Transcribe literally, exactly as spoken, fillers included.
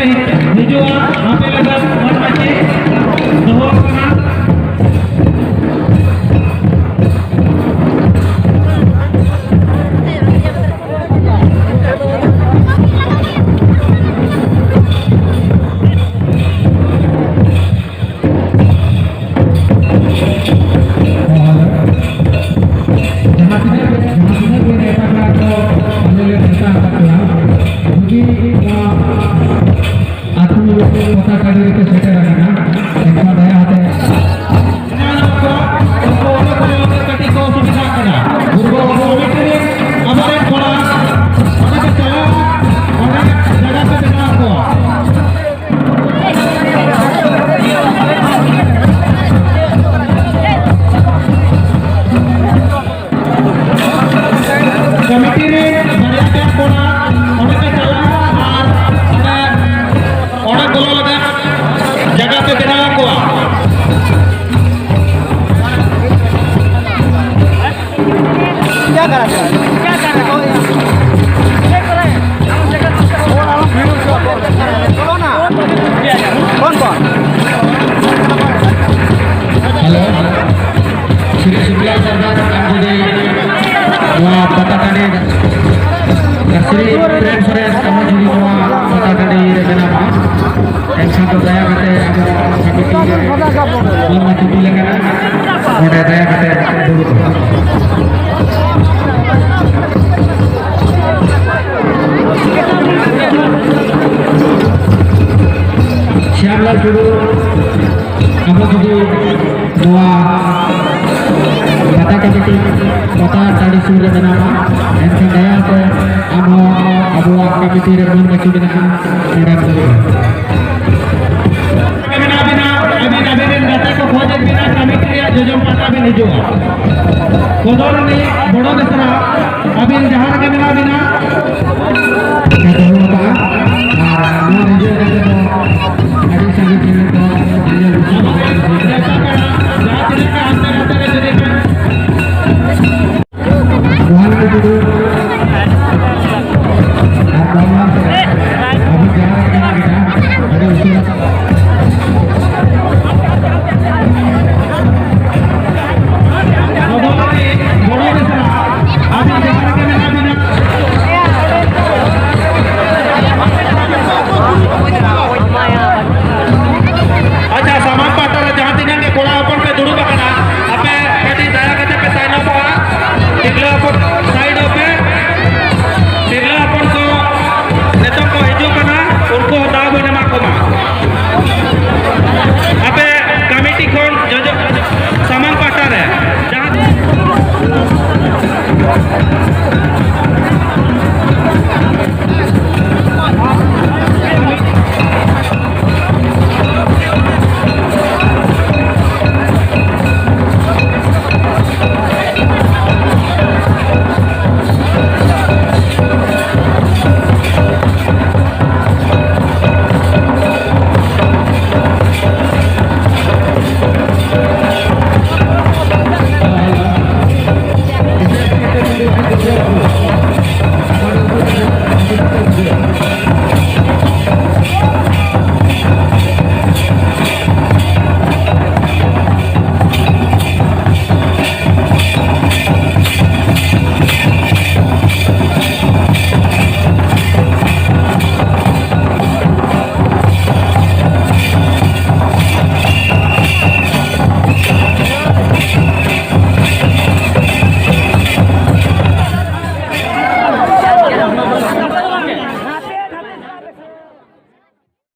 ᱦᱤᱡᱩᱜᱼᱟ, ᱟᱯᱮ ᱞᱟᱹᱜᱤᱫ ᱢᱟᱹᱱ ᱢᱟᱹᱪᱤ ᱫᱚᱦᱚ ᱟᱠᱟᱱᱟ᱾ ᱡᱟᱦᱟᱸ ᱛᱤᱱᱟᱹᱜ ᱜᱮ, ᱡᱟᱦᱟᱸ ᱛᱤᱱᱟᱹᱜ ᱜᱮ ᱱᱮᱣᱛᱟ ᱯᱮᱲᱟ ᱠᱚ ᱟᱞᱮ ᱞᱮ ᱱᱮᱣᱛᱟ ᱟᱠᱟᱫ ᱯᱮᱭᱟ, ᱡᱩᱫᱤ ᱱᱚᱣᱟ ᱟᱹᱛᱩ ᱯᱟᱛᱟ ᱴᱟᱺᱰᱤ ᱨᱮᱯᱮ ᱥᱮᱴᱮᱨ ᱟᱠᱟᱱᱟ, ᱮᱱᱠᱷᱟᱱ ᱫᱟᱭᱟ ᱠᱟᱛᱮ ᱠᱟᱹᱴᱤᱡ ᱠᱚ ᱚᱥᱩᱵᱤᱫᱷᱟᱜ ᱠᱟᱱᱟ᱾ ᱯᱩᱨᱵᱚ ᱠᱚᱢᱤᱴᱤ ᱨᱮᱱ ᱟᱵᱚᱨᱮᱱ ᱠᱚᱲᱟ ᱚᱸᱰᱮ ᱠᱚ ᱪᱟᱞᱟᱣᱟ, ᱚᱸᱰᱮ ᱡᱟᱭᱜᱟ ᱠᱚ ᱵᱮᱱᱟᱣ ᱟᱠᱚᱣᱟ᱾ ᱠᱚᱢᱤᱴᱤ ᱨᱮ ᱵᱟᱨᱭᱟ ᱜᱟᱱ ᱠᱚᱲᱟ ᱚᱸᱰᱮ ᱯᱮ ᱪᱟᱞᱟᱜᱼᱟ ᱟᱨ ᱚᱸᱰᱮ, ᱚᱸᱰᱮ ᱵᱚᱞᱚ ᱞᱟᱹᱜᱤᱫ ᱡᱟᱭᱜᱟ ᱯᱮ ᱵᱮᱱᱟᱣ ᱟᱠᱚᱣᱟ᱾ क्या करा था? क्या करा था? बोलो ना। कौन कौन? हेलो, श्री शुक्ला सरदार, ᱟᱢ ᱡᱩᱫᱤ ᱱᱚᱣᱟ ᱯᱟᱛᱟ ᱴᱟᱺᱰᱤ, ᱥᱨᱤ ᱯᱨᱮᱢ ᱥᱚᱨᱮᱱ, ᱟᱢ ᱡᱩᱫᱤ ᱱᱚᱣᱟ ᱯᱟᱛᱟ ᱴᱟᱺᱰᱤ ᱨᱮ ᱵᱮᱱᱟᱣᱟ, ᱮᱱᱠᱷᱟᱱ ᱫᱚ ᱫᱟᱭᱟ ᱠᱟᱛᱮ ᱟᱵᱚ ᱠᱚᱢᱤᱴᱤ ᱨᱮ ᱵᱚᱱ ᱪᱩᱴᱤ ᱞᱮᱠᱟᱱᱟ, ᱚᱸᱰᱮ ᱫᱟᱭᱟ ᱠᱟᱛᱮ ᱫᱩᱲᱩᱵ ᱢᱮ᱾ ᱥᱭᱟᱢᱞᱟᱞ ᱴᱩᱰᱩ, ᱟᱵᱚ ᱡᱩᱫᱤ ᱱᱚᱣᱟ ᱯᱟᱛᱟ ᱠᱚᱢᱤᱴᱤ ᱯᱟᱛᱟ ᱴᱟᱺᱰᱤ ᱥᱩᱨ ᱨᱮ ᱢᱮᱱᱟᱢᱟ, ᱮᱱᱠᱷᱟᱱ ᱫᱟᱭᱟ ᱠᱟᱛᱮ ᱟᱢ ᱦᱚᱸ ᱟᱵᱚᱣᱟᱜ ᱠᱚᱢᱤᱴᱤ ᱨᱮ ᱢᱟᱹᱱ ᱵᱟᱹᱪᱩᱜ ᱢᱮᱱᱟᱜᱼᱟ, ᱱᱚᱰᱮ ᱫᱩᱲᱩᱵ ᱢᱮ᱾ ᱢᱮᱱᱟᱜ ᱵᱤᱱᱟ, ᱟᱹᱵᱤᱱ, ᱟᱹᱵᱤᱱ ᱨᱮᱱ ᱜᱟᱛᱮ ᱠᱚ ᱠᱷᱚᱡᱮᱫ ᱵᱤᱱᱟ, ᱠᱚᱢᱤᱴᱤ ᱨᱮᱭᱟᱜ ᱡᱚᱡᱚᱢ ᱯᱟᱦᱴᱟ ᱵᱤᱱ ᱦᱤᱡᱩᱜᱼᱟ᱾ ᱥᱚᱫᱚᱨ ᱨᱤᱱᱤᱡ ᱵᱚᱲᱚ ᱵᱮᱥᱨᱟ, ᱟᱹᱵᱤᱱ ᱡᱟᱦᱟᱸ ᱨᱮᱜᱮ ᱢᱮᱱᱟᱜ ᱵᱤᱱᱟ,